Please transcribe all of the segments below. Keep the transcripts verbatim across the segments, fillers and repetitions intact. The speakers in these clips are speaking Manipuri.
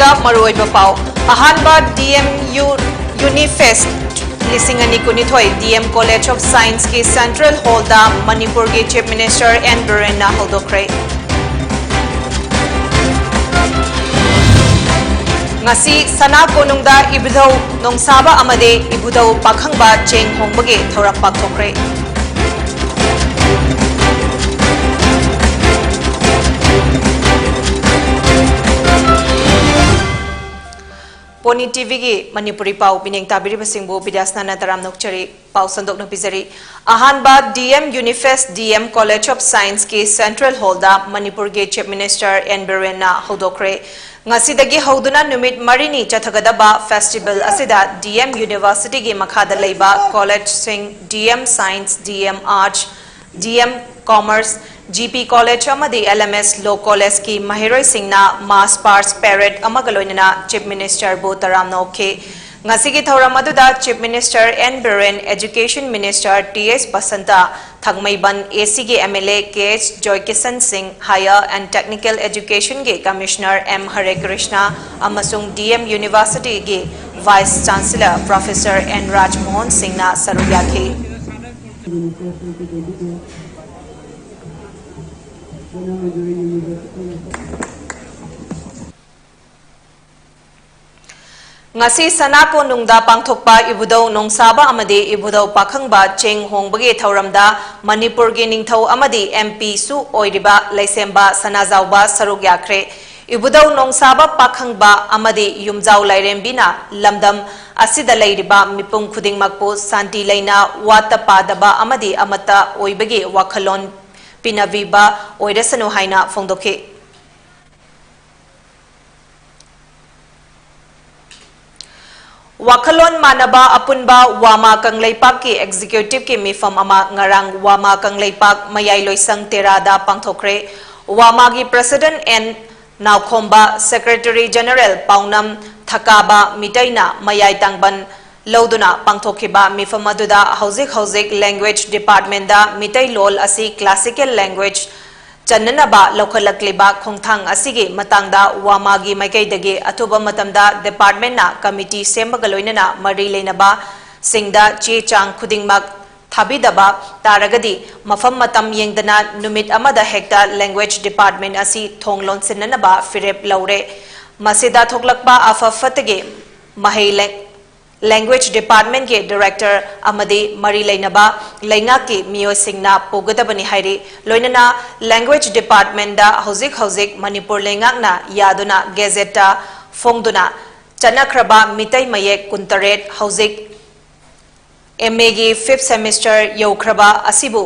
ꯗ ꯃꯔꯨꯑꯣꯏꯕ ꯄꯥꯎ꯫ ꯑꯍꯥꯟꯕ ꯗꯤ ꯑꯦꯝ ꯌꯨ UniFest ꯂꯤꯁꯤꯡ ꯑꯅꯤ ꯀꯨꯟꯅꯤꯊꯣꯏ D M College of Scienceꯀꯤ Central Hallꯗ ꯃꯅꯤꯄꯨꯔꯒꯤ Chief Minister ꯑꯦꯟ ꯕꯤꯔꯦꯟꯅ ꯍꯧꯗꯣꯛꯈ꯭ꯔꯦ꯫ ꯉꯁꯤ ꯁꯅꯥ ꯀꯣꯅꯨꯡꯗ ꯏꯕꯨꯙꯧ ꯅꯣꯡꯁꯥꯕ ꯑꯃꯗꯤ ꯏꯕꯨꯙꯧ ꯄꯥꯈꯪꯕ ꯆꯦꯡ ꯍꯣꯡꯕꯒꯤ ꯊꯧꯔꯝ ꯄꯥꯡꯊꯣꯛꯈ꯭ꯔꯦ꯫ ꯄꯣꯅꯤ ꯇꯤꯚꯤꯒꯤ ꯃꯅꯤꯄꯨꯔꯤ ꯄꯥꯎ ꯃꯤꯠꯌꯦꯡ ꯇꯥꯕꯤꯔꯤꯕꯁꯤꯡꯕꯨ ꯕꯤꯗ꯭ꯌꯥꯁꯅꯥꯅ ꯇꯔꯥꯝꯅ ꯑꯣꯛꯆꯔꯤ꯫ ꯄꯥꯎ ꯁꯟꯗꯣꯛꯅ ꯄꯤꯖꯔꯤ꯫ ꯑꯍꯥꯟꯕ D M UniFest D M College of Scienceꯀꯤ Central Hallꯗ ꯃꯅꯤꯄꯨꯔꯒꯤ Chief Minister ꯑꯦꯟ ꯕꯤꯔꯦꯟꯅ ꯍꯧꯗꯣꯛꯈ꯭ꯔꯦ꯫ ꯉꯁꯤꯗꯒꯤ ꯍꯧꯗꯨꯅ ꯅꯨꯃꯤꯠ ꯃꯔꯤꯅꯤ ꯆꯠꯊꯒꯗꯕ festival ꯑꯁꯤꯗ ꯗꯤ ꯑꯦꯝ Universityꯒꯤ ꯃꯈꯥꯗ ꯂꯩꯕ collegeꯁꯤꯡ, D M Science, D M Arts, D M Commerce, G P College ꯑꯃꯗꯤ ꯑꯦꯜ ꯑꯦꯝ ꯑꯦꯁ Law Collegeꯀꯤ ꯃꯍꯩꯔꯣꯏꯁꯤꯡꯅ March Past Parade ꯑꯃꯒ ꯂꯣꯏꯅꯅ Chief Ministerꯕꯨ ꯇꯔꯥꯝꯅ ꯑꯣꯛꯈꯤ꯫ ꯉꯁꯤꯒꯤ ꯊꯧꯔꯝ ꯑꯗꯨꯗ Chief Minister N Biren, Education Minister T H Basanta, Thangmeiban A ꯁꯤꯒꯤ M L A K H Joykishan ꯁꯤꯡ, Higher and Technical Educationꯒꯤ Commissioner ꯑꯦꯝ ꯍꯔꯦ ꯀ꯭ꯔꯤꯁꯅ ꯑꯃꯁꯨꯡ ꯗꯤ ꯑꯦꯝ Universityꯒꯤ Vice Chancellor Professor N Raj Mohan ꯁꯤꯡꯅ ꯁꯔꯨꯛ ꯌꯥꯈꯤ꯫ ꯉꯁꯤ ꯁꯅꯥ ꯀꯣꯅꯨꯡꯗ ꯄꯥꯡꯊꯣꯛꯄ ꯏꯕꯨꯙꯧ ꯅꯣꯡꯁꯥꯕ ꯑꯃꯗꯤ ꯏꯕꯨꯙꯧ ꯄꯥꯈꯪꯕ ꯆꯦꯡ ꯍꯣꯡꯕꯒꯤ ꯊꯧꯔꯝꯗ ꯃꯅꯤꯄꯨꯔꯒꯤ ꯅꯤꯡꯊꯧ ꯑꯃꯗꯤ ꯑꯦꯝ ꯄꯤꯁꯨ ꯑꯣꯏꯔꯤꯕ ꯂꯩꯁꯦꯝꯕ ꯁꯅꯥꯖꯥꯎꯕ ꯁꯔꯨꯛ ꯌꯥꯈ꯭ꯔꯦ꯫ ꯏꯕꯨꯙꯧ ꯅꯣꯡꯁꯥꯕ ꯄꯥꯈꯪꯕ ꯑꯃꯗꯤ ꯌꯨꯝꯖꯥꯎ ꯂꯥꯏꯔꯦꯝꯕꯤꯅ ꯂꯝꯗꯝ ꯑꯁꯤꯗ ꯂꯩꯔꯤꯕ ꯃꯤꯄꯨꯝ ꯈꯨꯗꯤꯡꯃꯛꯄꯨ ꯁꯥꯟꯇꯤ ꯂꯩꯅ, ꯋꯥꯠꯇ ꯄꯥꯗꯕ ꯑꯃꯗꯤ ꯑꯃꯠꯇ ꯑꯣꯏꯕꯒꯤ ꯋꯥꯈꯜꯂꯣꯟ ꯄꯤꯅꯕꯤꯕ ꯑꯣꯏꯔꯁꯅꯨ ꯍꯥꯏꯅ ꯐꯣꯡꯗꯣꯛꯈꯤ꯫ ꯋꯥꯈꯜꯂꯣꯟ ꯃꯥꯟꯅꯕ ꯑꯄꯨꯟꯕ ꯋꯥꯃꯥ ꯀꯪꯂꯩꯄꯥꯛꯀꯤ Executiveꯀꯤ ꯃꯤꯐꯝ ꯑꯃ ꯉꯔꯥꯡ ꯋꯥꯃꯥ ꯀꯪꯂꯩꯄꯥꯛ ꯃꯌꯥꯏ ꯂꯣꯏꯁꯪ ꯇꯦꯔꯥꯗ ꯄꯥꯡꯊꯣꯛꯈ꯭ꯔꯦ꯫ ꯋꯥꯃꯥꯒꯤ President ꯑꯦꯟ ꯅꯥꯎꯈꯣꯝꯕ, Secretary General ꯄꯥꯎꯅꯝ ꯊꯀꯥꯕ ꯃꯤꯇꯩꯅ ꯃꯌꯥꯏ ꯇꯥꯡꯕꯟ ꯂꯧꯗꯨꯅ ꯄꯥꯡꯊꯣꯛꯈꯤꯕ ꯃꯤꯐꯝ ꯑꯗꯨꯗ ꯍꯧꯖꯤꯛ ꯍꯧꯖꯤꯛ Language Departmentꯗ ꯃꯤꯇꯩꯂꯣꯜ ꯑꯁꯤ classical language ꯆꯟꯅꯅꯕ ꯂꯧꯈꯠꯂꯛꯂꯤꯕ ꯈꯣꯡꯊꯥꯡ ꯑꯁꯤꯒꯤ ꯃꯇꯥꯡꯗ ꯋꯥꯃꯥꯒꯤ ꯃꯥꯏꯀꯩꯗꯒꯤ ꯑꯊꯨꯕ ꯃꯇꯝꯗ departmentꯅ committee ꯁꯦꯝꯕꯒ ꯂꯣꯏꯅꯅ ꯃꯔꯤ ꯂꯩꯅꯕꯁꯤꯡꯗ ꯆꯦ ꯆꯥꯡ ꯈꯨꯗꯤꯡꯃꯛ ꯊꯥꯕꯤꯗꯕ ꯇꯥꯔꯒꯗꯤ ꯃꯐꯝ ꯃꯇꯝ ꯌꯦꯡꯗꯅ ꯅꯨꯃꯤꯠ ꯑꯃꯗ ꯍꯦꯛꯇ language department ꯑꯁꯤ ꯊꯣꯡ ꯂꯣꯟꯁꯤꯟꯅꯅꯕ ꯐꯤꯔꯦꯞ ꯂꯧꯔꯦ꯫ ꯃꯁꯤꯗ ꯊꯣꯛꯂꯛꯄ ꯑꯐ ꯐꯠꯇꯒꯤ ꯃꯍꯩ ꯂꯩ-, language departmentꯀꯤ director ꯑꯃꯗꯤ ꯃꯔꯤ ꯂꯩꯅꯕ ꯂꯩꯉꯥꯛꯀꯤ ꯃꯤꯑꯣꯏꯁꯤꯡꯅ ꯄꯨꯒꯗꯕꯅꯤ ꯍꯥꯏꯔꯤ꯫ ꯂꯣꯏꯅꯅ language departmentꯇ ꯍꯧꯖꯤꯛ ꯍꯧꯖꯤꯛ ꯃꯅꯤꯄꯨꯔ ꯂꯩꯉꯥꯛꯅ ꯌꯥꯗꯨꯅ gazetteꯇ ꯐꯣꯡꯗꯨꯅ ꯆꯠꯅꯈ꯭ꯔꯕ ꯃꯤꯇꯩ ꯃꯌꯦꯛ ꯀꯨꯟꯇꯔꯦꯠ, ꯍꯧꯖꯤꯛ MAꯒꯤ fifth semester ꯌꯧꯈ꯭ꯔꯕ ꯑꯁꯤꯕꯨ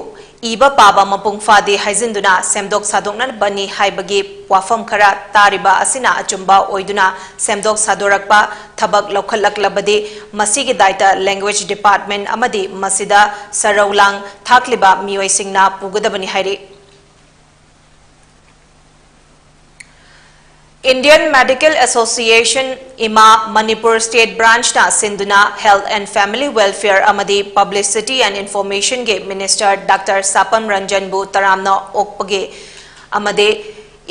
ꯏꯕ ꯄꯥꯕ ꯃꯄꯨꯡ ꯐꯥꯗꯦ ꯍꯥꯏꯖꯤꯟꯗꯨꯅ ꯁꯦꯝꯗꯣꯛ ꯁꯥꯗꯣꯛꯅꯕꯅꯤ ꯍꯥꯏꯕꯒꯤ ꯋꯥꯐꯝ ꯈꯔ ꯇꯥꯔꯤꯕ ꯑꯁꯤꯅ ꯑꯆꯨꯝꯕ ꯑꯣꯏꯗꯨꯅ ꯁꯦꯝꯗꯣꯛ ꯁꯥꯗꯣꯔꯛꯄ ꯊꯕꯛ ꯂꯧꯈꯠꯂꯛꯂꯕꯗꯤ ꯃꯁꯤꯒꯤ ꯗꯥꯏꯇ language department ꯑꯃꯗꯤ ꯃꯁꯤꯗ ꯁꯔꯧ ꯂꯥꯡ ꯊꯥꯛꯂꯤꯕ ꯃꯤꯑꯣꯏꯁꯤꯡꯅ ꯄꯨꯒꯗꯕꯅꯤ ꯍꯥꯏꯔꯤ꯫ Indian Medical Association, ꯏꯃꯥ, ꯃꯅꯤꯄꯨꯔ state branchꯅ ꯁꯤꯟꯗꯨꯅ Health and Family Welfare ꯑꯃꯗꯤ Publicity and Informationꯒꯤ minister Doctor ꯁꯥꯄꯝ ꯔꯟꯖꯟꯕꯨ ꯇꯔꯥꯝꯅ ꯑꯣꯛꯄꯒꯤ ꯑꯃꯗꯤ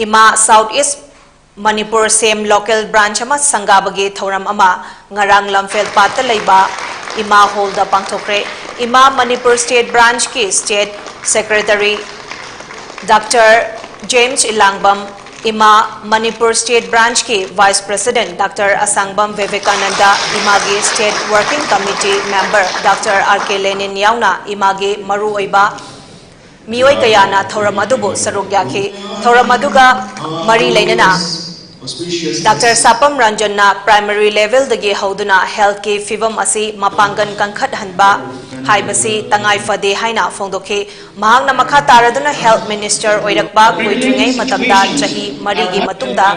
ꯏꯃꯥ South East ꯃꯅꯤꯄꯨꯔ ꯁꯦꯝ local branch ꯑꯃ ꯁꯪꯒꯥꯕꯒꯤ ꯊꯧꯔꯝ ꯑꯃ ꯉꯔꯥꯡ ꯂꯝꯐꯦꯜ ꯄꯥꯠꯇ ꯂꯩꯕ ꯏꯃꯥ hallꯗ ꯄꯥꯡꯊꯣꯛꯈ꯭ꯔꯦ꯫ ꯏꯃꯥ ꯃꯅꯤꯄꯨꯔ state branchꯀꯤ state secretary Doctor James Ilangbam, IMA Manipur state branchꯀꯤ vice president Doctor ꯑꯁꯥꯡꯕꯝ ꯚꯤꯕꯦꯀꯥꯅꯟꯗ, ꯏꯃꯥꯒꯤ state working committee member Doctor R K ꯂꯦꯅꯤꯟ ꯌꯥꯎꯅ ꯏꯃꯥꯒꯤ ꯃꯔꯨꯑꯣꯏꯕ ꯃꯤꯑꯣꯏ ꯀꯌꯥꯅ ꯊꯧꯔꯝ ꯑꯗꯨꯕꯨ ꯁꯔꯨꯛ ꯌꯥꯈꯤ꯫ ꯊꯧꯔꯝ ꯑꯗꯨꯒ ꯃꯔꯤ ꯂꯩꯅꯅ Doctor ꯁꯥꯄꯝ ꯔꯟꯖꯟꯅ primary levelꯗꯒꯤ ꯍꯧꯗꯨꯅ healthꯀꯤ ꯐꯤꯚꯝ ꯑꯁꯤ ꯃꯄꯥꯡꯒꯜ ꯀꯟꯈꯠꯍꯟꯕ ꯍꯥꯏꯕꯁꯤ ꯇꯉꯥꯏ ꯐꯗꯦ ꯍꯥꯏꯅ ꯐꯣꯡꯗꯣꯛꯈꯤ꯫ ꯃꯍꯥꯛꯅ ꯃꯈꯥ ꯇꯥꯔꯗꯨꯅ health minister ꯑꯣꯏꯔꯛꯄ ꯀꯨꯏꯗ꯭ꯔꯤꯉꯩ ꯃꯇꯝꯗ ꯆꯍꯤ ꯃꯔꯤꯒꯤ ꯃꯇꯨꯡꯗ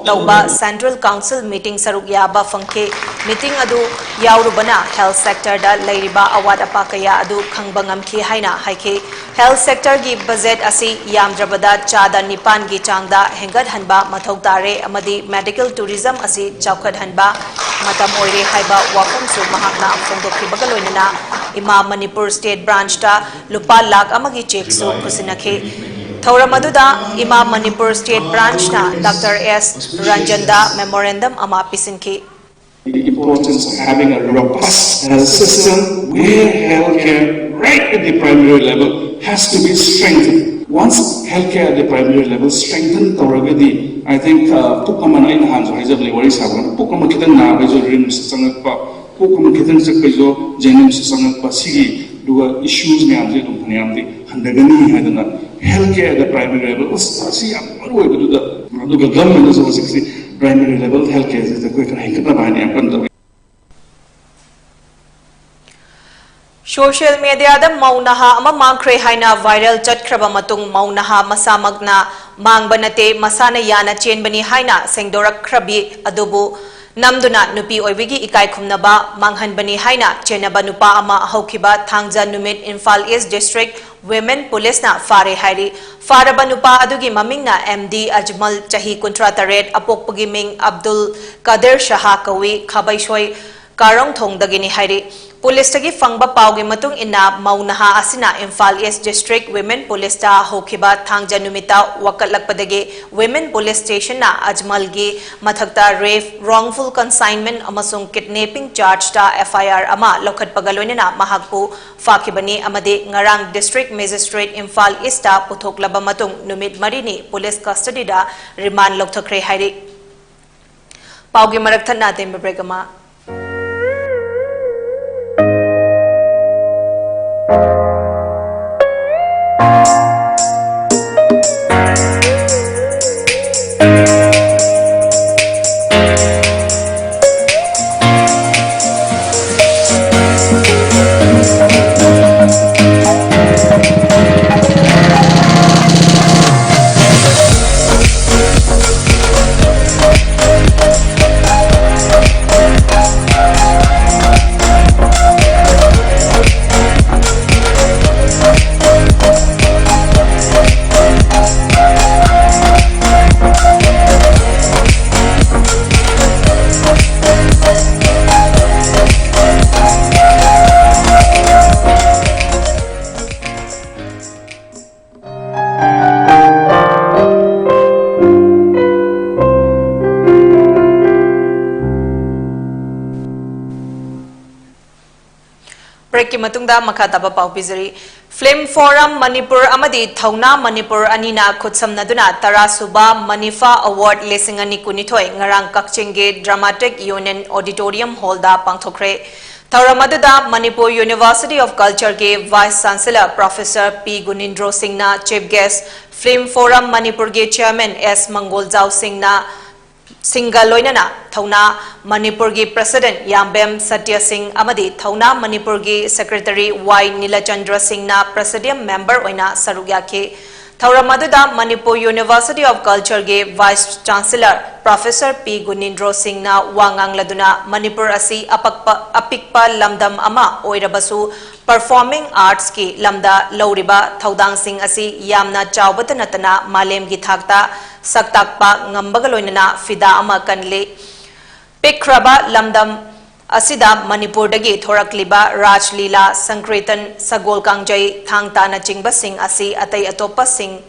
ꯇꯧꯕ Central Council meeting ꯁꯔꯨꯛ ꯌꯥꯕ ꯐꯪꯈꯤ꯫ Meeting ꯑꯗꯨ ꯌꯥꯎꯔꯨꯕꯅ health sectorꯗ ꯂꯩꯔꯤꯕ ꯑꯋꯥꯠ ꯑꯄꯥ ꯀꯌꯥ ꯑꯗꯨ ꯈꯪꯕ ꯉꯝꯈꯤ ꯍꯥꯏꯅ ꯍꯥꯏꯈꯤ꯫ Health sectorꯒꯤ budget ꯑꯁꯤ ꯌꯥꯝꯗ꯭ꯔꯕꯗ ꯆꯥꯗ ꯅꯤꯄꯥꯟꯒꯤ ꯆꯥꯡꯗ ꯍꯦꯟꯒꯠꯍꯟꯕ ꯃꯊꯧ ꯇꯥꯔꯦ ꯑꯃꯗꯤ medical tourism ꯑꯁꯤ ꯆꯥꯎꯈꯠꯍꯟꯕ ꯃꯇꯝ ꯑꯣꯏꯔꯦ ꯍꯥꯏꯕ ꯋꯥꯐꯝꯁꯨ ꯃꯍꯥꯛꯅ ꯐꯣꯡꯗꯣꯛꯈꯤꯕꯒ ꯂꯣꯏꯅꯅ ꯏꯃꯥ ꯃꯅꯤꯄꯨꯔ state branchꯇ ꯂꯨꯄꯥ ꯂꯥꯈ ꯑꯃꯒꯤ chequeꯁꯨ ꯈꯨꯠꯁꯤꯟꯅꯈꯤ꯫ ꯊꯧꯔꯝ ꯑꯗꯨꯗ ꯏꯃꯥ ꯃꯅꯤꯄꯨꯔ ꯁ꯭ꯇꯦꯠ ꯕ꯭ꯔꯥꯟꯆꯅ ꯗꯥꯛꯇꯔ ꯑꯦꯁ ꯔꯟꯖꯟꯗ ꯃꯦꯃꯣꯔꯦꯟꯗꯝ ꯑꯃ ꯄꯤꯁꯤꯟꯈꯤ꯫ The importance of having a robust health system where healthcare right at the primary level has to be strengthened. Once healthcare at the primary level strengthen ꯇꯧꯔꯒꯗꯤ, I think, uh, ꯄꯨꯛ ꯑꯃꯅ, ꯑꯩ ꯅꯍꯥꯟꯁꯨ ꯍꯥꯏꯖꯕꯅꯦ, ꯋꯥꯔꯤ ꯁꯥꯕ ꯀꯥꯟꯗ ꯄꯨꯛ ꯑꯃ ꯈꯤꯇꯪ ꯅꯥꯕꯩꯁꯨ ꯔꯤꯝꯁ ꯆꯪꯉꯛꯄ, ꯄꯨꯛ ꯑꯃ ꯈꯤꯇꯪ ꯆꯤꯛꯄꯩꯁꯨ ꯖꯦꯅꯤꯝꯁ ꯆꯪꯉꯛꯄ, ꯁꯤꯒꯤ ꯑꯗꯨꯒ issues ꯃꯌꯥꯝꯁꯦ ꯑꯗꯨꯝ ꯐꯅꯌꯥꯝꯗꯤ ꯍꯟꯊꯒꯅꯤ ꯍꯥꯏꯗꯅ, healthcare at the primary level, ꯑꯁ, ꯑꯁꯤ ꯌꯥꯝ ꯃꯔꯨ ꯑꯣꯏꯕꯗꯨꯗ, ꯑꯗꯨꯒ government ꯅꯁꯨ ꯍꯧꯖꯤꯛꯁꯤ primary level healthcare ꯁꯤꯗ ꯑꯩꯈꯣꯏ ꯈꯔ ꯍꯦꯟꯒꯠꯅꯕ ꯍꯥꯏꯅ ꯌꯥꯝ ꯀꯟꯅ ꯇꯧꯏ꯫ ꯁꯣꯁꯤꯌꯦꯜ ꯃꯦꯗꯤꯌꯥꯗ ꯃꯧ ꯅꯍꯥ ꯑꯃ ꯃꯥꯡꯈ꯭ꯔꯦ ꯍꯥꯏꯅ ꯚꯥꯏꯔꯦꯜ ꯆꯠꯈ꯭ꯔꯕ ꯃꯇꯨꯡ, ꯃꯧ ꯅꯍꯥ ꯃꯁꯥꯃꯛꯅ ꯃꯥꯡꯕ ꯅꯠꯇꯦ, ꯃꯁꯥꯅ ꯌꯥꯅ ꯆꯦꯟꯕꯅꯤ ꯍꯥꯏꯅ ꯁꯦꯡꯗꯣꯔꯛꯈ꯭ꯔꯕꯤ ꯑꯗꯨꯕꯨ ꯅꯝꯗꯨꯅ ꯅꯨꯄꯤ ꯑꯣꯏꯕꯒꯤ ꯏꯀꯥꯏ ꯈꯨꯝꯅꯕ ꯃꯥꯡꯍꯟꯕꯅꯤ ꯍꯥꯏꯅ ꯆꯦꯟꯅꯕ ꯅꯨꯄꯥ ꯑꯃ ꯍꯧꯈꯤꯕ ꯊꯥꯡꯖ ꯅꯨꯃꯤꯠ ꯏꯝꯐꯥꯜ ꯏꯁ ꯗꯤꯁꯇ꯭ꯔꯤꯛ ꯋꯤꯃꯦꯟ ꯄꯨꯂꯤꯁꯅ ꯐꯥꯔꯦ ꯍꯥꯏꯔꯤ꯫ ꯐꯥꯔꯕ ꯅꯨꯄꯥ ꯑꯗꯨꯒꯤ ꯃꯃꯤꯡꯅ ꯑꯦꯝ ꯗꯤ ꯑꯖꯃꯜ, ꯆꯍꯤ ꯀꯨꯟꯊ꯭ꯔꯥ ꯇꯔꯦꯠ, ꯑꯄꯣꯛꯄꯒꯤ ꯃꯤꯡ ꯑꯕꯗꯨꯜ ꯀꯥꯗꯤꯔ ꯁꯍꯥ ꯀꯧꯏ, ꯈꯥꯕꯩꯁꯣꯏ ꯀꯥꯔꯣꯡꯊꯣꯡꯗꯒꯤꯅꯤ ꯍꯥꯏꯔꯤ꯫ ꯄꯨꯂꯤꯁꯇꯒꯤ ꯐꯪꯕ ꯄꯥꯎꯒꯤ ꯃꯇꯨꯡ ꯏꯟꯅ, ꯃꯧ ꯅꯍꯥ ꯑꯁꯤꯅ ꯏꯝꯐꯥꯜ ꯏꯁ ꯗꯤꯁꯇ꯭ꯔꯤꯛ ꯋꯤꯃꯦꯟ ꯄꯨꯂꯤꯁꯇ ꯍꯧꯈꯤꯕ ꯊꯥꯡꯖ ꯅꯨꯃꯤꯠꯇ ꯋꯥꯀꯠꯂꯛꯄꯗꯒꯤ ꯋꯤꯃꯦꯟ ꯄꯨꯂꯤꯁ ꯁ꯭ꯇꯦꯁꯟꯅ ꯑꯖꯃꯜꯒꯤ ꯃꯊꯛꯇ ꯔꯦꯞ, ꯔꯣꯡꯐꯨꯜ ꯀꯟꯁꯥꯏꯟꯃꯦꯟ ꯑꯃꯁꯨꯡ ꯀꯤꯗꯅꯦꯄꯤꯡ ꯆꯥꯔꯖꯇ ꯑꯦꯐ ꯑꯥꯏ ꯑꯥꯔ ꯑꯃ ꯂꯧꯈꯠꯄꯒ ꯂꯣꯏꯅꯅ ꯃꯍꯥꯛꯄꯨ ꯐꯥꯈꯤꯕꯅꯤ ꯑꯃꯗꯤ ꯉꯔꯥꯡ ꯗꯤꯁꯇ꯭ꯔꯤꯛ ꯃꯦꯖꯤꯁꯇ꯭ꯔꯦꯠ ꯏꯝꯐꯥꯜ ꯏꯁꯇ ꯄꯨꯊꯣꯛꯂꯕ ꯃꯇꯨꯡ ꯅꯨꯃꯤꯠ ꯃꯔꯤꯅꯤ ꯄꯨꯂꯤꯁ ꯀꯁꯇꯗꯤꯗ ꯔꯤꯃꯥꯟ ꯂꯧꯊꯈ꯭ꯔꯦ ꯍꯥꯏꯔꯤ꯫ ꯄꯥꯎꯒꯤ ꯃꯔꯛ ꯊꯠꯅ ꯑꯇꯦꯟꯕ ꯕ꯭ꯔꯦꯛ ꯑꯃ꯫ ꯃꯇꯨꯡꯗ ꯃꯈꯥ ꯇꯥꯕ ꯄꯥꯎ ꯄꯤꯖꯔꯤ꯫ Film Forum ꯃꯅꯤꯄꯨꯔ ꯑꯃꯗꯤ ꯊꯧꯅꯥ ꯃꯅꯤꯄꯨꯔ ꯑꯅꯤꯅ ꯈꯨꯠꯁꯝꯅꯗꯨꯅ ꯇꯔꯥ ꯁꯨꯕ ꯃꯅꯤꯐꯥ Award ꯂꯤꯁꯤꯡ ꯑꯅꯤ ꯀꯨꯟꯅꯤꯊꯣꯏ ꯉꯔꯥꯡ ꯀꯛꯆꯤꯡꯒꯤ Dramatic Union Auditorium Hallꯗ ꯄꯥꯡꯊꯣꯛꯈ꯭ꯔꯦ꯫ ꯊꯧꯔꯝ ꯑꯗꯨꯗ Manipur University of Cultureꯒꯤ Vice Chancellor Professor ꯄꯤ ꯒꯨꯅꯤꯟꯗ꯭ꯔꯣ ꯁꯤꯡꯅ Chief Guest, Film Forum ꯃꯅꯤꯄꯨꯔꯒꯤ Chairman ꯑꯦꯁ ꯃꯪꯒꯣꯜꯖꯥꯎ ꯁꯤꯡꯅ ꯁꯤꯡꯒ ꯂꯣꯏꯅꯅ ꯊꯧꯅꯥ ꯃꯅꯤꯄꯨꯔꯒꯤ President ꯌꯥꯝꯕꯦꯝ ꯁꯇ꯭ꯌ ꯁꯤꯡ ꯑꯃꯗꯤ ꯊꯧꯅꯥ ꯃꯅꯤꯄꯨꯔꯒꯤ Secretary ꯋꯥꯏ ꯅꯤꯂꯆꯟꯗ꯭ꯔ ꯁꯤꯡꯅ Presidium Member ꯑꯣꯏꯅ ꯁꯔꯨꯛ ꯌꯥꯈꯤ꯫ ꯊꯧꯔꯝ ꯑꯗꯨꯗ Manipur University of Cultureꯒꯤ Vice Chancellor Professor ꯄꯤ ꯒꯨꯅꯤꯟꯗ꯭ꯔꯣ ꯁꯤꯡꯅ ꯋꯥ ꯉꯥꯡꯂꯗꯨꯅ ꯃꯅꯤꯄꯨꯔ ꯑꯁꯤ ꯑꯄꯛꯄ, ꯑꯄꯤꯛꯄ ꯂꯝꯗꯝ ꯑꯃ ꯑꯣꯏꯔꯕꯁꯨ Performing Artsꯀꯤ ꯂꯝꯗ ꯂꯧꯔꯤꯕ ꯊꯧꯗꯥꯡꯁꯤꯡ ꯑꯁꯤ ꯌꯥꯝꯅ ꯆꯥꯎꯕꯇ ꯅꯠꯇꯅ ꯃꯥꯂꯦꯝꯒꯤ ꯊꯥꯛꯇ ꯁꯛ ꯇꯥꯛꯄ ꯉꯝꯕꯒ ꯂꯣꯏꯅꯅ ꯐꯤꯗꯥ ꯑꯃ ꯀꯜꯂꯤ꯫ ꯄꯤꯛꯈ꯭ꯔꯕ ꯂꯝꯗꯝ ꯑꯁꯤꯗ ꯃꯅꯤꯄꯨꯔꯗꯒꯤ ꯊꯣꯔꯛꯂꯤꯕ ꯔꯥꯖ ꯂꯤꯂꯥ, ꯁꯪꯀ꯭ꯔꯤꯇꯟ, ꯁꯒꯣꯜ ꯀꯥꯡꯖꯩ, ꯊꯥꯡ ꯇꯥꯅꯆꯤꯡꯕꯁꯤꯡ ꯑꯁꯤ ꯑꯇꯩ ꯑꯇꯣꯞꯄꯁꯤꯡ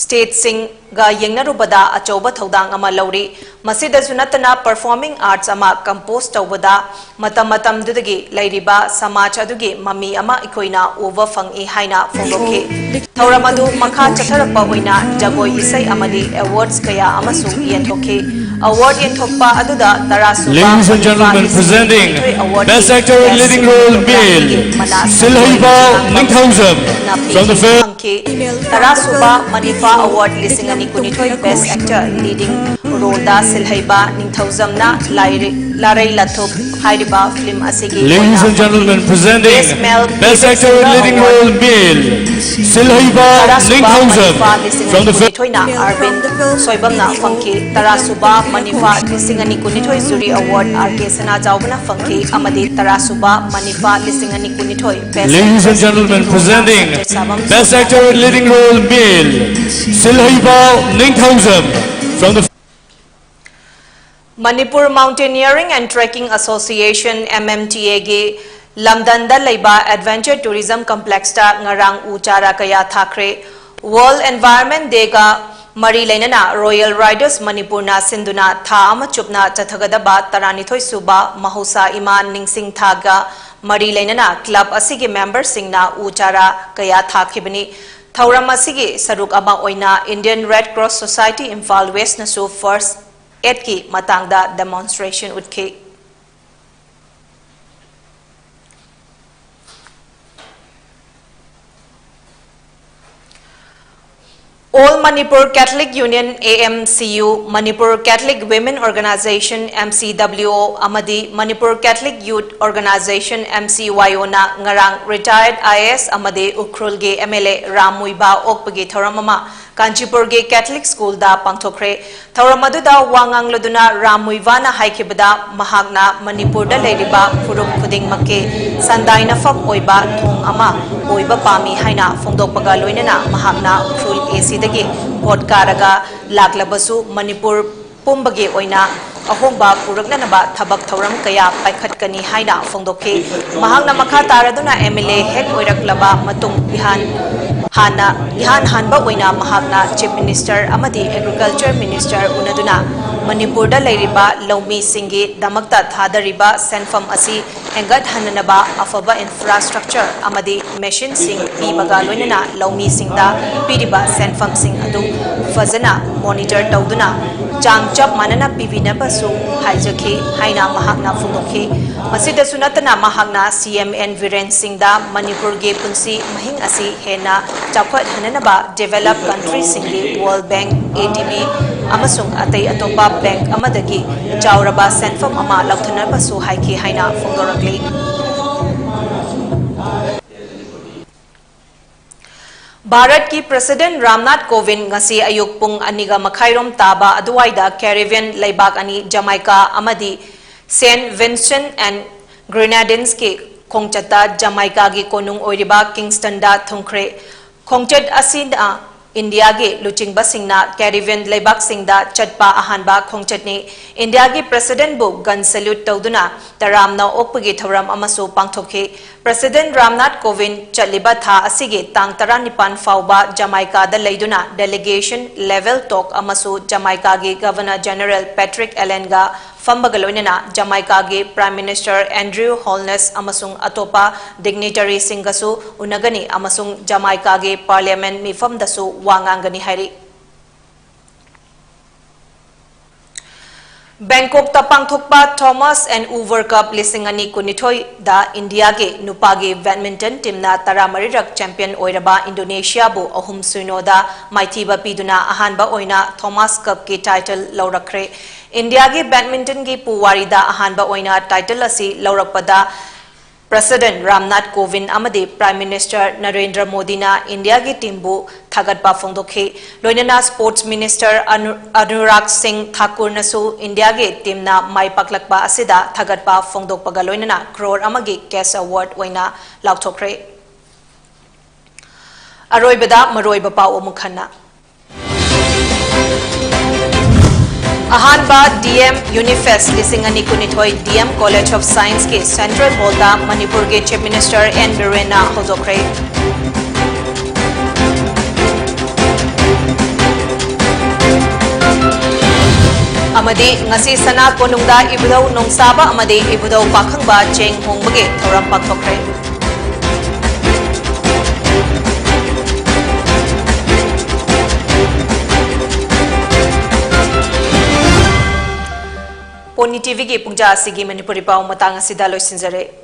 stateꯁꯤꯡꯒ ꯌꯦꯡꯅꯔꯨꯕꯗ ꯑꯆꯧꯕ ꯊꯧꯗꯥꯡ ꯑꯃ ꯂꯧꯔꯤ꯫ ꯃꯁꯤꯗꯁꯨ ꯅꯠꯇꯅ Performing Arts ꯑꯃ compose ꯇꯧꯕꯗ ꯃꯇꯝ ꯃꯇꯝꯗꯨꯗꯒꯤ ꯂꯩꯔꯤꯕ ꯁꯃꯥꯖ ꯑꯗꯨꯒꯤ ꯃꯃꯤ ꯑꯃ ꯑꯩꯈꯣꯏꯅ ꯎꯕ ꯐꯪꯏ ꯍꯥꯏꯅ ꯐꯣꯡꯗꯣꯛꯈꯤ꯫ ꯊꯧꯔꯝ ꯑꯗꯨ ꯃꯈꯥ ꯆꯠꯊꯔꯛꯄ ꯑꯣꯏꯅ ꯖꯒꯣꯏ ꯏꯁꯩ ꯑꯃꯗꯤ awards ꯀꯌꯥ ꯑꯃꯁꯨ ꯌꯦꯟꯊꯣꯛꯈꯤ꯫ Award ꯌꯦꯟꯊꯣꯛꯄ ꯑꯗꯨꯗ ꯇꯔꯥ ꯁꯨꯕ Ladies and gentlemen, presenting Best Actor in Leading Role Male, ꯁꯤꯜꯍꯩꯕꯥꯎ Ningthoujam, from the film ꯐꯪꯈꯤ꯫ ꯇꯔꯥ ꯁꯨꯕ ꯃꯅꯤꯐꯥ Award ꯂꯤꯁꯤꯡ ꯑꯅꯤ ꯀꯨꯟꯅꯤꯊꯣꯏ Best Actor Leading Roleꯗ ꯁꯤꯜꯍꯩꯕ ꯅꯤꯡꯊꯧꯖꯝꯅ ꯂꯥꯏꯔꯤ-, ꯂꯥꯔꯩ ꯂꯥꯊꯨꯞ ꯍꯥꯏꯔꯤꯕ film ꯑꯁꯤꯒꯤ Ladies and gentlemen, presenting Best Actor in Leading Role Male, ꯁꯤꯜꯍꯩꯕꯥꯎ Ningthoujam, from the film ꯀꯨꯟꯅꯤꯊꯣꯏꯅ ꯑꯥꯔꯕꯤꯟ ꯁꯣꯏꯕꯝꯅ ꯐꯪꯈꯤ꯫ ꯇꯔꯥ ꯁꯨꯕ ꯃꯅꯤꯐꯥ ꯂꯤꯁꯤꯡ ꯑꯅꯤ ꯀꯨꯟꯅꯤꯊꯣꯏ Jury Award ꯑꯥꯔ ꯀꯦ ꯁꯅꯥꯖꯥꯎꯕꯅ ꯐꯪꯈꯤ ꯑꯃꯗꯤ ꯇꯔꯥ ꯁꯨꯕ ꯃꯅꯤꯐꯥ ꯂꯤꯁꯤꯡ ꯑꯅꯤ ꯀꯨꯟꯅꯤꯊꯣꯏ Best Ladies and gentlemen, presenting Best Actor in Leading Role Male, ꯁꯤꯜꯍꯩꯕꯥꯎ Ningthoujam, from the Manipur Mountaineering and Trekking Association, M M T Aꯒꯤ ꯂꯝꯗꯟꯗ ꯂꯩꯕ Adventure Tourism Complexꯇ ꯉꯔꯥꯡ ꯎ ꯆꯥꯔꯥ ꯀꯌꯥ ꯊꯥꯈ꯭ꯔꯦ꯫ World Environment Dayꯒ ꯃꯔꯤ ꯂꯩꯅꯅ Royal Riders Manipurꯅ ꯁꯤꯟꯗꯨꯅ ꯊꯥ ꯑꯃ ꯆꯨꯞꯅ ꯆꯠꯊꯒꯗꯕ ꯇꯔꯥꯅꯤꯊꯣꯏ ꯁꯨꯕ ꯃꯍꯧꯁꯥ ꯏꯃꯥ ꯅꯤꯡꯁꯤꯡ ꯊꯥꯒ ꯃꯔꯤ ꯂꯩꯅꯅ club ꯑꯁꯤꯒꯤ memberꯁꯤꯡꯅ ꯎ ꯆꯥꯔꯥ ꯀꯌꯥ ꯊꯥꯈꯤꯕꯅꯤ꯫ ꯊꯧꯔꯝ ꯑꯁꯤꯒꯤ ꯁꯔꯨꯛ ꯑꯃ ꯑꯣꯏꯅ Indian Red Cross Society Imphal Westꯅꯁꯨ first aidꯀꯤ ꯃꯇꯥꯡꯗ demonstration ꯎꯠꯈꯤ꯫ All Manipur Catholic Union, A M C U, Manipur Catholic Women Organization, M C W O, ꯑꯃꯗꯤ Manipur Catholic Youth Organization, M C Y O, ꯅ ꯉꯔꯥꯡ retired I A S ꯑꯃꯗꯤ ꯎꯈ꯭ꯔꯨꯜꯒꯤ M L A ꯔꯥꯝ ꯃꯨꯏꯕꯥ ꯑꯣꯛꯄꯒꯤ ꯊꯧꯔꯝ ꯑꯃ ꯀꯥꯟꯆꯤꯄꯨꯔꯒꯤ Catholic Schoolꯗ ꯄꯥꯡꯊꯣꯛꯈ꯭ꯔꯦ꯫ ꯊꯧꯔꯝ ꯑꯗꯨꯗ ꯋꯥ ꯉꯥꯡꯂꯗꯨꯅ ꯔꯥꯝ ꯃꯨꯏꯕꯥꯅ ꯍꯥꯏꯈꯤꯕꯗ, ꯃꯍꯥꯛꯅ ꯃꯅꯤꯄꯨꯔꯗ ꯂꯩꯔꯤꯕ ꯐꯨꯔꯨꯞ ꯈꯨꯗꯤꯡꯃꯛꯀꯤ ꯁꯟꯗꯥꯏꯅꯐꯝ ꯑꯣꯏꯕ ꯊꯣꯡ ꯑꯃ ꯑꯣꯏꯕ ꯄꯥꯝꯃꯤ ꯍꯥꯏꯅ ꯐꯣꯡꯗꯣꯛꯄꯒ ꯂꯣꯏꯅꯅ ꯃꯍꯥꯛꯅ ꯎꯈ꯭ꯔꯨꯜ A Cꯗꯒꯤ vote ꯀꯥꯔꯒ ꯂꯥꯛꯂꯕꯁꯨ ꯃꯅꯤꯄꯨꯔ ꯄꯨꯝꯕꯒꯤ ꯑꯣꯏꯅ ꯑꯍꯣꯡꯕ ꯄꯨꯔꯛꯅꯅꯕ ꯊꯕꯛ ꯊꯧꯔꯝ ꯀꯌꯥ ꯄꯥꯏꯈꯠꯀꯅꯤ ꯍꯥꯏꯅ ꯐꯣꯡꯗꯣꯛꯈꯤ꯫ ꯃꯍꯥꯛꯅ ꯃꯈꯥ ꯇꯥꯔꯗꯨꯅ M L A ꯍꯦꯛ ꯑꯣꯏꯔꯛꯂꯕ ꯃꯇꯨꯡ ꯏꯍꯥꯟ ꯍꯥꯟꯅ, ꯏꯍꯥꯟ ꯍꯥꯟꯕ ꯑꯣꯏꯅ ꯃꯍꯥꯛꯅ Chief Minister ꯑꯃꯗꯤ Agriculture Minister ꯎꯅꯗꯨꯅ ꯃꯅꯤꯄꯨꯔꯗ ꯂꯩꯔꯤꯕ ꯂꯧꯃꯤꯁꯤꯡꯒꯤꯗꯃꯛꯇ ꯊꯥꯗꯔꯤꯕ ꯁꯦꯟꯐꯝ ꯑꯁꯤ ꯍꯦꯟꯒꯠꯍꯟꯅꯅꯕ ꯑꯐꯕ infrastructure ꯑꯃꯗꯤ machineꯁꯤꯡ ꯄꯤꯕꯒ ꯂꯣꯏꯅꯅ ꯂꯧꯃꯤꯁꯤꯡꯗ ꯄꯤꯔꯤꯕ ꯁꯦꯟꯐꯝꯁꯤꯡ ꯑꯗꯨ ꯐꯖꯅ monitor ꯇꯧꯗꯨꯅ ꯆꯥꯡ ꯆꯞ ꯃꯥꯟꯅꯅ ꯄꯤꯕꯤꯅꯕꯁꯨ ꯍꯥꯏꯖꯈꯤ ꯍꯥꯏꯅ ꯃꯍꯥꯛꯅ ꯐꯣꯡꯗꯣꯛꯈꯤ꯫ ꯃꯁꯤꯗꯁꯨ ꯅꯠꯇꯅ ꯃꯍꯥꯛꯅ C M N ꯕꯤꯔꯦꯟ ꯁꯤꯡꯗ ꯃꯅꯤꯄꯨꯔꯒꯤ ꯄꯨꯟꯁꯤ ꯃꯍꯤꯡ ꯑꯁꯤ ꯍꯦꯟꯅ ꯆꯥꯎꯈꯠꯍꯟꯅꯅꯕ developed countryꯁꯤꯡꯒꯤ World Bank, A D B ꯑꯃꯁꯨꯡ ꯑꯇꯩ ꯑꯇꯣꯞꯄ bank ꯑꯃꯗꯒꯤ ꯆꯥꯎꯔꯕ ꯁꯦꯟꯐꯝ ꯑꯃ ꯂꯧꯊꯅꯕꯁꯨ ꯍꯥꯏꯈꯤ ꯍꯥꯏꯅ ꯐꯣꯡꯗꯣꯔꯛꯂꯤ꯫ ꯚꯥꯔꯠꯀꯤ President ꯔꯥꯝꯅꯥꯊ ꯀꯣꯕꯤꯟꯗ ꯉꯁꯤ ꯑꯌꯨꯛ ꯄꯨꯡ ꯑꯅꯤꯒ ꯃꯈꯥꯏꯔꯣꯝ ꯇꯥꯕ ꯑꯗꯨꯋꯥꯏꯗ Caribbean ꯂꯩꯕꯥꯛ ꯑꯅꯤ Jamaica ꯑꯃꯗꯤ Saint Vincent and Grenadines ꯀꯤ ꯈꯣꯡꯆꯠꯇ Jamaica ꯒꯤ ꯀꯣꯅꯨꯡ ꯑꯣꯏꯔꯤꯕ Kingston ꯗ ꯊꯨꯡꯈ꯭ꯔꯦ꯫ ꯈꯣꯡꯆꯠ ꯑꯁꯤꯅ ꯏꯟꯗꯤꯌꯥꯒꯤ ꯂꯨꯆꯤꯡꯕꯁꯤꯡꯅ Caribbean ꯂꯩꯕꯥꯛꯁꯤꯡꯗ ꯆꯠꯄ ꯑꯍꯥꯟꯕ ꯈꯣꯡꯆꯠꯅꯤ꯫ ꯏꯟꯗꯤꯌꯥꯒꯤ President ꯕꯨ gun salute ꯇꯧꯗꯨꯅ ꯇꯔꯥꯝꯅ ꯑꯣꯛꯄꯒꯤ ꯊꯧꯔꯝ ꯑꯃꯁꯨ ꯄꯥꯡꯊꯣꯛꯈꯤ꯫ President ꯔꯥꯝꯅꯥꯊ ꯀꯣꯕꯤꯟꯗ ꯆꯠꯂꯤꯕ ꯊꯥ ꯑꯁꯤꯒꯤ ꯇꯥꯡ ꯇꯔꯥꯅꯤꯄꯥꯟ ꯐꯥꯎꯕ Jamaica ꯗ ꯂꯩꯗꯨꯅ delegation level talk ꯑꯃꯁꯨ Jamaica ꯒꯤ Governor General Patrick Allen ꯒ ꯐꯝꯕꯒ ꯂꯣꯏꯅꯅ ꯖꯃꯥꯏꯀꯥꯒꯤ Prime Minister Andrew Holness ꯑꯃꯁꯨꯡ ꯑꯇꯣꯞꯄ dignitaryꯁꯤꯡꯒꯁꯨ ꯎꯅꯒꯅꯤ ꯑꯃꯁꯨꯡ ꯖꯃꯥꯏꯀꯥꯒꯤ Parliament ꯃꯤꯐꯝꯗꯁꯨ ꯋꯥ ꯉꯥꯡꯒꯅꯤ ꯍꯥꯏꯔꯤ꯫ ꯕꯦꯡꯀꯣꯛꯇ ꯄꯥꯡꯊꯣꯛꯄ Thomas and Uber Cup ꯂꯤꯁꯤꯡ ꯑꯅꯤ ꯀꯨꯟꯅꯤꯊꯣꯏꯗ ꯏꯟꯗꯤꯌꯥꯒꯤ ꯅꯨꯄꯥꯒꯤ badminton teamꯅ ꯇꯔꯥꯃꯔꯤꯔꯛ champion ꯑꯣꯏꯔꯕ ꯏꯟꯗꯣꯅꯦꯁꯤꯌꯥꯕꯨ ꯑꯍꯨꯝ ꯁꯤꯅꯣꯗ ꯃꯥꯏꯊꯤꯕ ꯄꯤꯗꯨꯅ ꯑꯍꯥꯟꯕ ꯑꯣꯏꯅ Thomas Cupꯀꯤ title ꯂꯧꯔꯛꯈ꯭ꯔꯦ꯫ ꯏꯟꯗꯤꯌꯥꯒꯤ badmintonꯒꯤ ꯄꯨꯋꯥꯔꯤꯗ ꯑꯍꯥꯟꯕ ꯑꯣꯏꯅ title ꯑꯁꯤ ꯂꯧꯔꯛꯄꯗ President ꯔꯥꯝꯅꯥꯊ ꯀꯣꯕꯤꯟꯗ ꯑꯃꯗꯤ Prime Minister ꯅꯔꯦꯟꯗ꯭ꯔ ꯃꯣꯗꯤꯅ ꯏꯟꯗꯤꯌꯥꯒꯤ teamꯕꯨ ꯊꯥꯒꯠꯄ ꯐꯣꯡꯗꯣꯛꯈꯤ꯫ ꯂꯣꯏꯅꯅ Sports Minister ꯑꯅꯨ-, ꯑꯅꯨꯔꯥꯒ ꯁꯤꯡ ꯊꯥꯀꯨꯔꯅꯁꯨ ꯏꯟꯗꯤꯌꯥꯒꯤ teamꯅ ꯃꯥꯏ ꯄꯥꯛꯂꯛꯄ ꯑꯁꯤꯗ ꯊꯥꯒꯠꯄ ꯐꯣꯡꯗꯣꯛꯄꯒ ꯂꯣꯏꯅꯅ crore ꯑꯃꯒꯤ cash award ꯑꯣꯏꯅ ꯂꯥꯎꯊꯣꯛꯈ꯭ꯔꯦ꯫ ꯑꯔꯣꯏꯕꯗ ꯃꯔꯨꯑꯣꯏꯕ ꯄꯥꯎ ꯑꯃꯨꯛ ꯍꯟꯅ꯫ ꯑꯍꯥꯟꯕ DM Unifest ꯂꯤꯁꯤꯡ ꯑꯅꯤ ꯀꯨꯟꯅꯤꯊꯣꯏ DM College of Scienceꯀꯤ Central Hallꯗ ꯃꯅꯤꯄꯨꯔꯒꯤ Chief Minister N ꯕꯤꯔꯦꯟꯅ ꯍꯧꯗꯣꯛꯈ꯭ꯔꯦ꯫ ꯑꯃꯗꯤ ꯉꯁꯤ ꯁꯅꯥ ꯀꯣꯅꯨꯡꯗ ꯏꯕꯨꯙꯧ ꯅꯣꯡꯁꯥꯕ ꯑꯃꯗꯤ ꯏꯕꯨꯙꯧ ꯄꯥꯈꯪꯕ ꯆꯦꯡ ꯍꯣꯡꯕꯒꯤ ꯊꯧꯔꯝ ꯄꯥꯡꯊꯣꯛꯈ꯭ꯔꯦ꯫ ꯄꯣꯅꯤ TVꯒꯤ ꯄꯨꯡꯖꯥ ꯑꯁꯤꯒꯤ ꯃꯅꯤꯄꯨꯔꯤ ꯄꯥꯎ ꯃꯇꯥꯡ ꯑꯁꯤꯗ ꯂꯣꯏꯁꯤꯟꯖꯔꯦ꯫